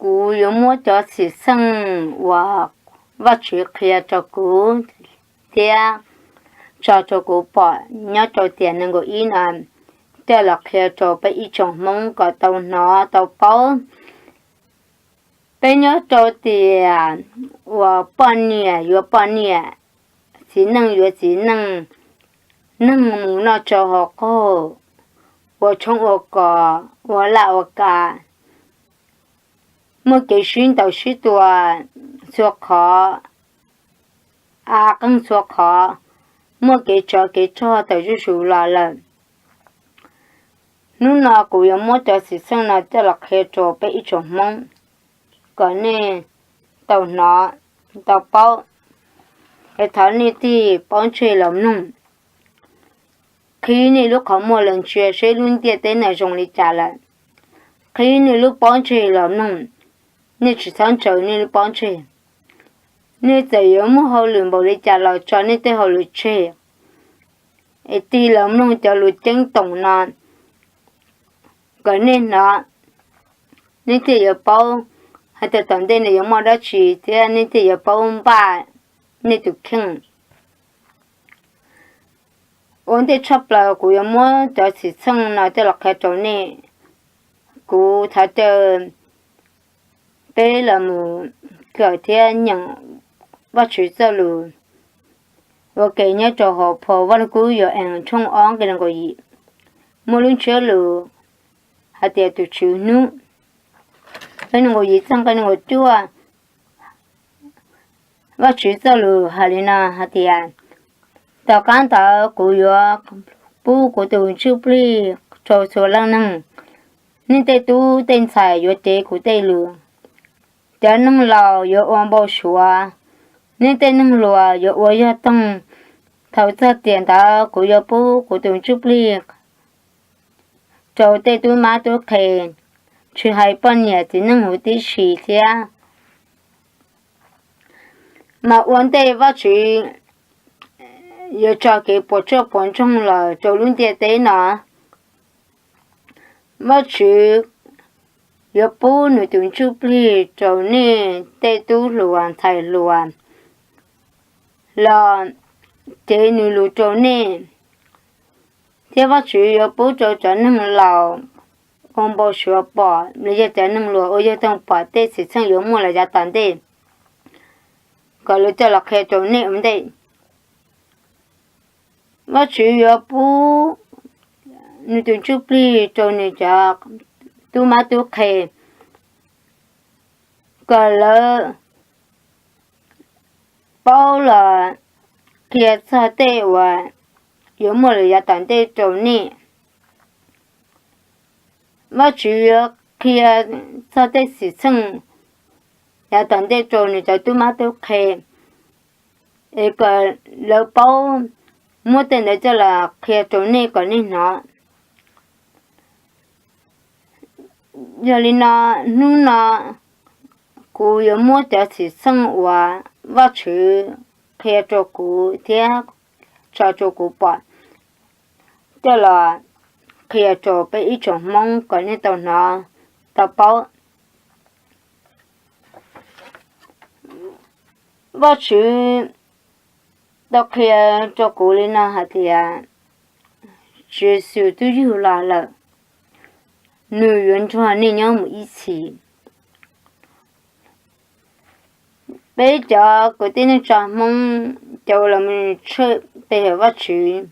kuv yuav muab cov xwm txheej uas Vajtswv qhia rau kuv thiab tso rau kuv pom nyob rau tiam nees nkaum ib no coj los qhia rau peb ib tsoom Hmoob kom tau hnov tau paub. Peb nyob rau tiam uas poj niam yuav poj niam, txiv neej yuav txiv neej, neeg mus noj tsau haus qaug, ua tshoob ua kos, ua laj ua kam, muaj kev sib ntaus sib tua txhua qhov, av qeeg txhua qhov, muaj kev tsov kev rog tawm zuj zus los lawm. Hnub no kuv yuav muab cov xwm txheej no coj los qhia rau peb ib tsoom Hmoob kom nej tau hnov tau paub, es thov nej tig pob ntseg los mloog. Qhib nej lub qhov muag los ntsia seb lub ntiaj teb no zoo li cas lawm. Qhib nej lub pob ntseg los mloog, nej tsis txhob ntsaws nej lub pob ntseg. Nej txawm yuav muaj hauj lwm npaum li cas los tso nej tej hauj lwm tseg, es tig los mloog cov lus ceeb toom no kom nej hnov, nej thiaj yuav paub hais tias tom ntej nws yuav muaj dab tsi thiab nej thiaj yuav paub npaj nej tus kheej. Ua ntej tshaj plaws kuv yuav muab cov xwm txheej no coj los qhia rau nej. Kuv thov caw peb los mus kawm thiab nyeem Vajtswv txoj lus ua ke nyob rau hauv phau Vaj Lug Kub Yau-ees tshooj ob nqe nees nkaum yim. Muaj lub ntsiab lus hais tias tus Tswv hnub, nqe nees nkaum yim txog nqe nees nkaum cuaj. Vajtswv txoj lus hais li no hais tias, tom qab ntawd kuv yuav pub kuv tus ntsuj plig rau txhua leej neeg. Nej tej tub tej ntxhais yuav cev kuv tej lus, cov neeg laus yuav ua npau suav, nej tej neeg hluas yuav ua yog toog. Thaum txog tiam ntawd kuv yuav pub kuv tus ntsuj plig rau tej tub mab tub qhe, tsis hais poj niam txiv neej huv tib si thiab. Mas ua ntej Vajtswv yuav tso kev puas tsuaj puas ntsoog los rau lub ntiaj teb no, Vajtswv yuav pub nws tus ntsuj plig rau nej tej tub hluas ntxhais hluas los cev nws lus rau nej, thiab Vajtswv yuav pub rau cov neeg laus ua npau suav pom los yog cov neeg hluas ua yog toog pom tej xwm txheej yuav muaj los yav tom ntej kom lawv coj los qhia rau nej ua ntej. Vajtswv yuav pub nws tus ntsuj plig rau nws cov tub mab tub qhe kom lawv paub los qhia txog tej uas yuav muaj los yav tom ntej rau nej. Vajtswv yuav qhia txog tej xwm txheej yav tom ntej rau nws cov tub mab tub qhe, es kom lawv paub muab tej ntawd coj los qhia rau nej kom nej hnov. Yog li no, hnub no kuv yuav muab cov xwm txheej uas Vajtswv qhia rau kuv thiab tso rau kuv pom coj los qhia rau peb ib tsoom Hmoob kom nej tau hnov tau paub. Vajtswv tau qhia rau kuv li no hais tias, Tswv Yexus twb yug los lawm, nws yuav nrog nej nyob mus ib txhis. Peb cov kwv tij neej tsa Hmoob cov uas los mus tshwj pe hawm Vajtswv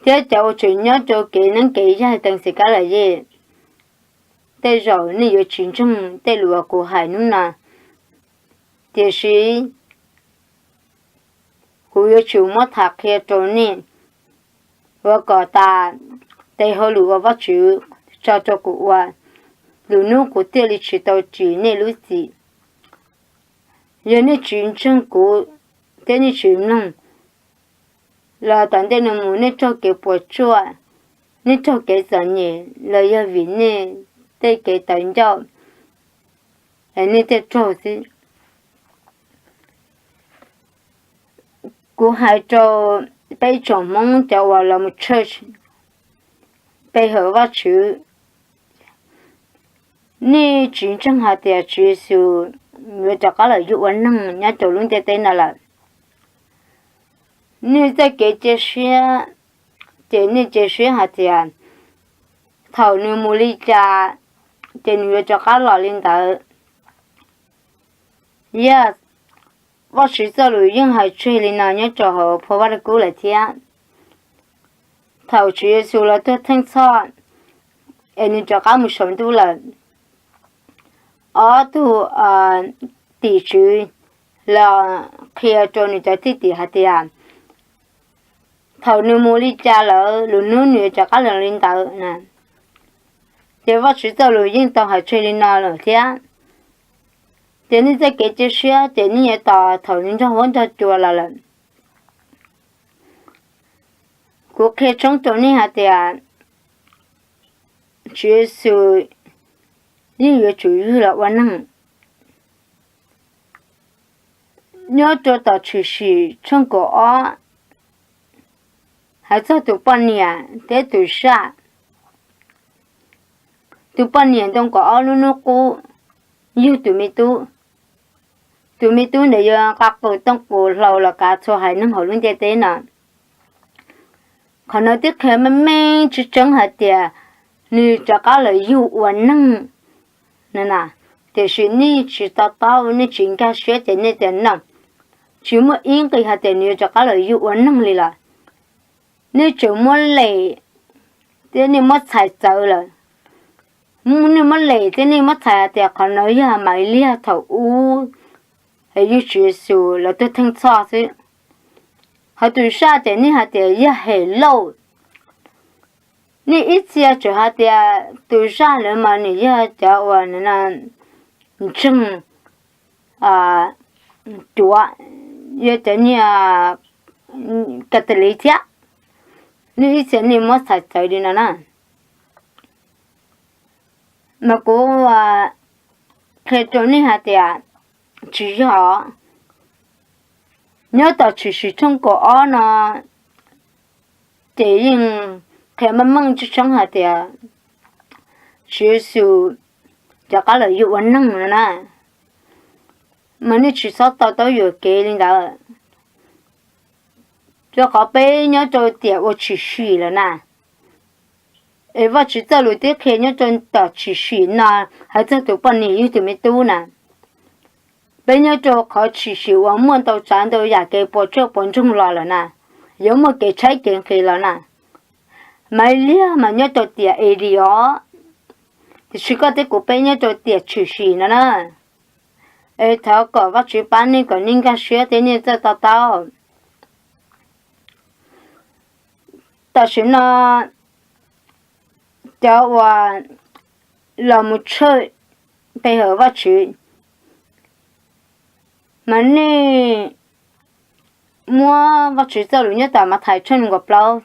thiab cov uas tseem nyob rau kev neeb kev yaig tees xim kab lam yej, tej zaum nej yuav tsis ntseeg tej lus uas kuv hais hnub no, tiam sis kuv yuav tsum muab tham qhia rau nej, ua kom tas tes hauj lwm uas Vajtswv tso rau kuv ua, lwm hnub kuv thiaj li tsis tau ris nej lub txim. Yog nej tsis ntseeg kuv thiab nej tsis mloog, los tom ntej no mus nej raug kev puas tsuaj, nej raug kev txom nyem los yog vim nej tej kev tawv ncauj, nej thiaj raug xwb. Kuv hais rau peb tsoom Hmoob cov uas los mus church pe hawm Vajtswv, nej tsis ntseeg hais tias Tswv Yexus yuav rov qab los yug ua neeg nyob rau lub ntiaj teb no lawm. Nej txoj kev cia siab, ces nej cia siab hais tias thaum nws mus li cas, ces nws yuav rov qab los li ntawd. Yog Vajtswv txoj lus yeej hais tseg li no nyob rau hauv phau Vaj Lug Kub lawm thiab. Thaum Tswv Yexus los tuag theej txhoj es nws rov qab mus saum ntuj lawm, ob tug tim tswv los qhia rau nws cov thwj tim hais tias thaum nws mus li cas lawm, lwm hnub nws yuav rov qab los li ntawd na. Ces Vajtswv txoj lus yeej tau hais tseg li no lawm thiab. Ces nej txoj kev cia siab ces nej yuav tos thaum nws nrog huab nrog cua los lawm. Kuv qhia tshoob rau nej hais tias Tswv Yexus yeej yuav tsum yug los ua neeg. Nyob rau tom Tshwm Sim tshooj kaum ob, hais txog tus poj niam thiab tus zaj. Tus poj niam ntoo kaum ob lub hnub qub yug tus me tub. Tus me tub ntawd yuav nqa qws tooj qws hlau los kav txhua haiv neeg hauv lub ntiaj teb no. Qhov no twb qhia meej meej tseeb tseeb hais tias nws rov qab los yug ua neeg na. Tiam sis nej tsis to taub, nej tsis nkag siab ces nej tias no, tsis muaj ib nqis hais tias nws yuav rov qab los yug ua neeg li lawm. Nej tseem muab lem thiab nej muab txhais txawv lawm. Nej muab lem thiab nej muab txhais hais tias qhov no yog Maivliag thaum ub yug Tswv Yexus los tuag theej txhoj xwb. Ho tus zaj ces nej hais tias yog Helauj. Nej ib txhia tseem hais tias tus zaj ntawd mas nws yog cov uas ntseeg cuav, yog cov niag Catholic thiab. Nej ib txhia nej muab txhais txawv li no na. Mas kuv qhia rau nej hais tias tsis yog. Nyob tom Tshwm Sim tshooj kaum ob no ces yeej qhia meej meej tseeb tseeb hais tias Tswv Yexus rov qab los yug ua neeg no na. Mas nej tsis txhob to taub yuam kev li ntawd, rau qhov peb nyob rau tiam uas tshwm sim lawm na. Es Vajtswv txoj lus twb qhia nyob rau tom Tshwm Sim no, hais txog tus poj niam yug tus me tub na. Peb nyob rau qhov tshwm sim uas muaj ntau tsav ntau yam kev puas tsuaj puas ntsoog los lawm na, yuav muaj kev tshaib kev nqhis los na. Maivliag mas nyob rau tiam Elios, tiam sis koj thiab kuv peb nyob rau tiam tshwm sim no na. Es thov kom Vajtswv pab nej kom nej nkag siab thiab nej txawj to taub. Tam sim no cov uas los mus tshwj pe hawm Vajtswv, mas nej muab Vajtswv txoj lus nyob tom Mathais tshooj nees nkaum plaub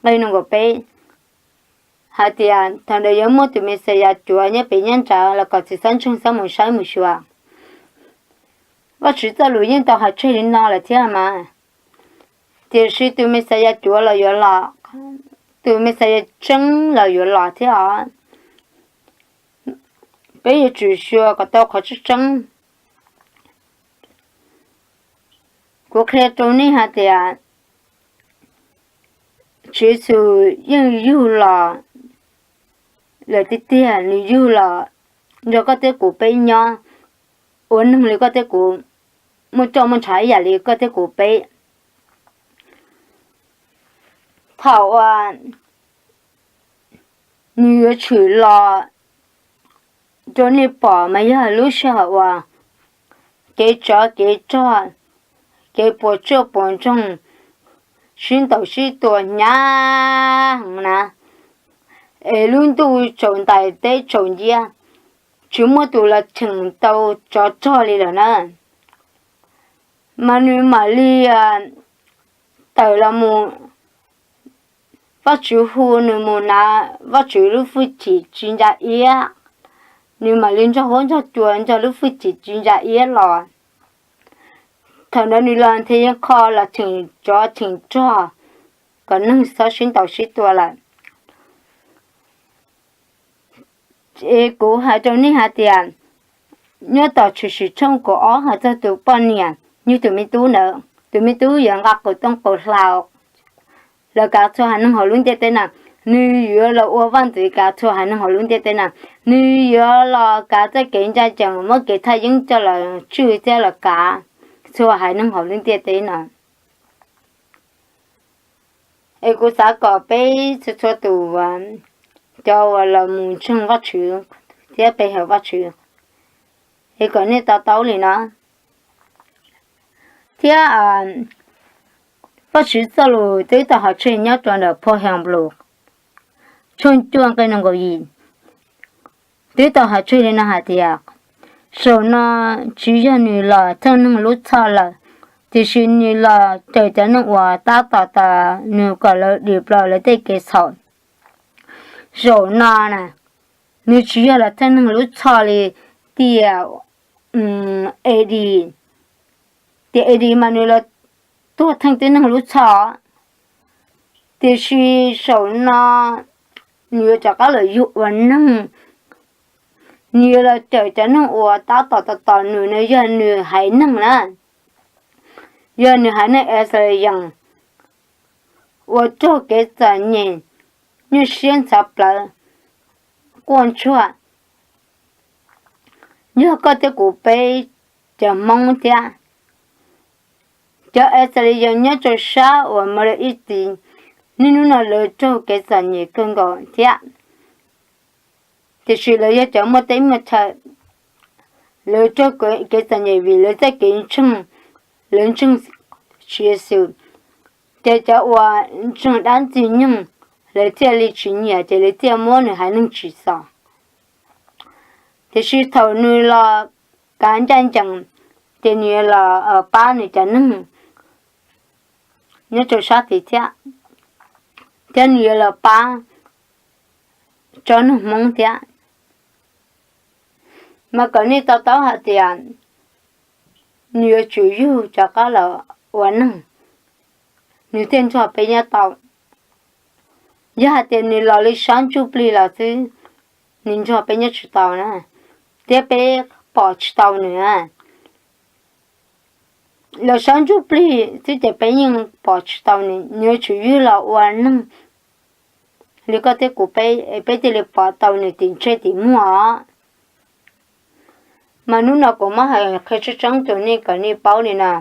nqe nees nkaum peb hais tias thaum ntawd yuav muaj tus Mexiyas cuav nyob pem nyob nrad los kom tsis txhob ntseeg, txhob mus saib mus xyuas. Vajtswv txoj lus yeej tau hais tseg li no lawm thiab mas. Tiam sis tus Mexiyas cuav los yuav los, tus Mexiyas tseeb los yuav los thiab os. Peb yuav tsum xyuas kom tau qhov tseeb tseeb. Kuv qhia rau nej hais tias Tswv Yexus yeej yug los lawm tiag tiag, nws yug los nrog koj thiab kuv peb nyob, ua neeg li koj thiab kuv, muaj roj muaj ntshav ib yam li koj thiab kuv peb. Thaum uas nws yuav tshwm los rau nej pom mas yog lub sij hawm uas kev tsov kev rog, kev puas tsuaj puas ntsoog, sib ntaus sib tua hnyav heev na, es lub ntuj tsaus ntais teb tsaus nciab, tsis muaj tus los cheem tau tsov rog li lawm na. Mas nws mam li tawm los mus, Vajtswv hu nws mus hnav Vajtswv lub hwj chim tsis ntsa iab, nws mam li nrog huab nrog cua nrog lub hwj chim tsis ntsa iab los. Thaum ntawd nws los thiaj yeej kho los cheem tsov cheem rog kom neeg txhob sib ntaus sib tua lawm. Es kuv hais rau nej hais tias, nyob tom Tshwm Sim tshooj kaum ob hais txog tus poj niam yug tus me tub ntawd, tus me tub yuav nqa qws tooj qws hlau los kav txhua haiv neeg hauv lub ntiaj teb na. Nws yuav los ua vaj ntxwv kav txhua haiv neeg hauv lub ntiaj teb na. Nws yuav los kav txoj kev ncaj ncees, muab kev thaj yeeb coj los tswj thiab los kav txhua haiv neeg hauv lub ntiaj teb no. Es kuv xav kom peb txhua txhua tus, cov uas los mus ntseeg Vajtswv thiab pe hawm Vajtswv, es kom nej to taub li no. Thiab Vajtswv txoj lus twb tau hais tseg nyob rau ntawm phau Henplais tshooj cuaj nqe nees nkaum yim, twb tau hais tseg li no hais tias, zaum no tsis yog nws los theej neeg lub txhoj lawm, tiam sis nws los raws cov neeg uas tab tom tos nws kom lawv dim plaws lawv tej kev txhaum. Zaum no na, nws tsis yog los theej neeg lub txhoj li tiam Edi, tiam Edi mas nws los tuag theej tib neeg lub txhoj, tiam sis zaum no nws yuav rov qab los yug ua neeg. Nws yuav los raws cov neeg uas tab tom tos tos nws, nws yog nws haiv neeg na, yog nws haiv neeg Ixayees uas raug kev txom nyem, nyuaj siab ntxhov plawv, quaj ntsuag. Yog koj thiab kuv peb cov Hmoob thiab cov Ixayees nyob rau sab uas Middle East, niaj hnub no lawv raug kev txom nyem kawg nkaus thiab. Tiam sis lawv yog cov muaj teb muaj chaw, lawv raug kev txom nyem vim lawv txoj kev ntseeg, lawv ntseeg Tswv Yexus. Ces cov uas ntseeg dab Ntxwg Nyoog, lawv thiaj li tsis nyiam, ces lawv thiaj muab nws haiv neeg tsim txom. Tiam sis thaum nws los kav ncaj ncees, ces nws yuav los pab nws cov neeg nyob rau sab tid thiab, thiab nws yuav los pab tsob neeg Hmoob thiab. Mas kom nej to taub hais tias nws yuav tsum yug rov qab los ua neeg, nws thiaj nrog peb nyob tau. Yog hais tias nws los li sab ntsuj plig los xwb, nws nrog peb nyob tsis tau na, thiab peb pom tsis tau nws. Los sab ntsuj plig xwb ces peb yeej pom tsis tau nws, nws yuav tsum yug los ua neeg li koj thiab kuv peb, peb thiaj li pom tau nws tim ntsej tim muag os. Mas hnub no kuv muab hais qhia tseeb tseeb rau nej kom nej paub li no.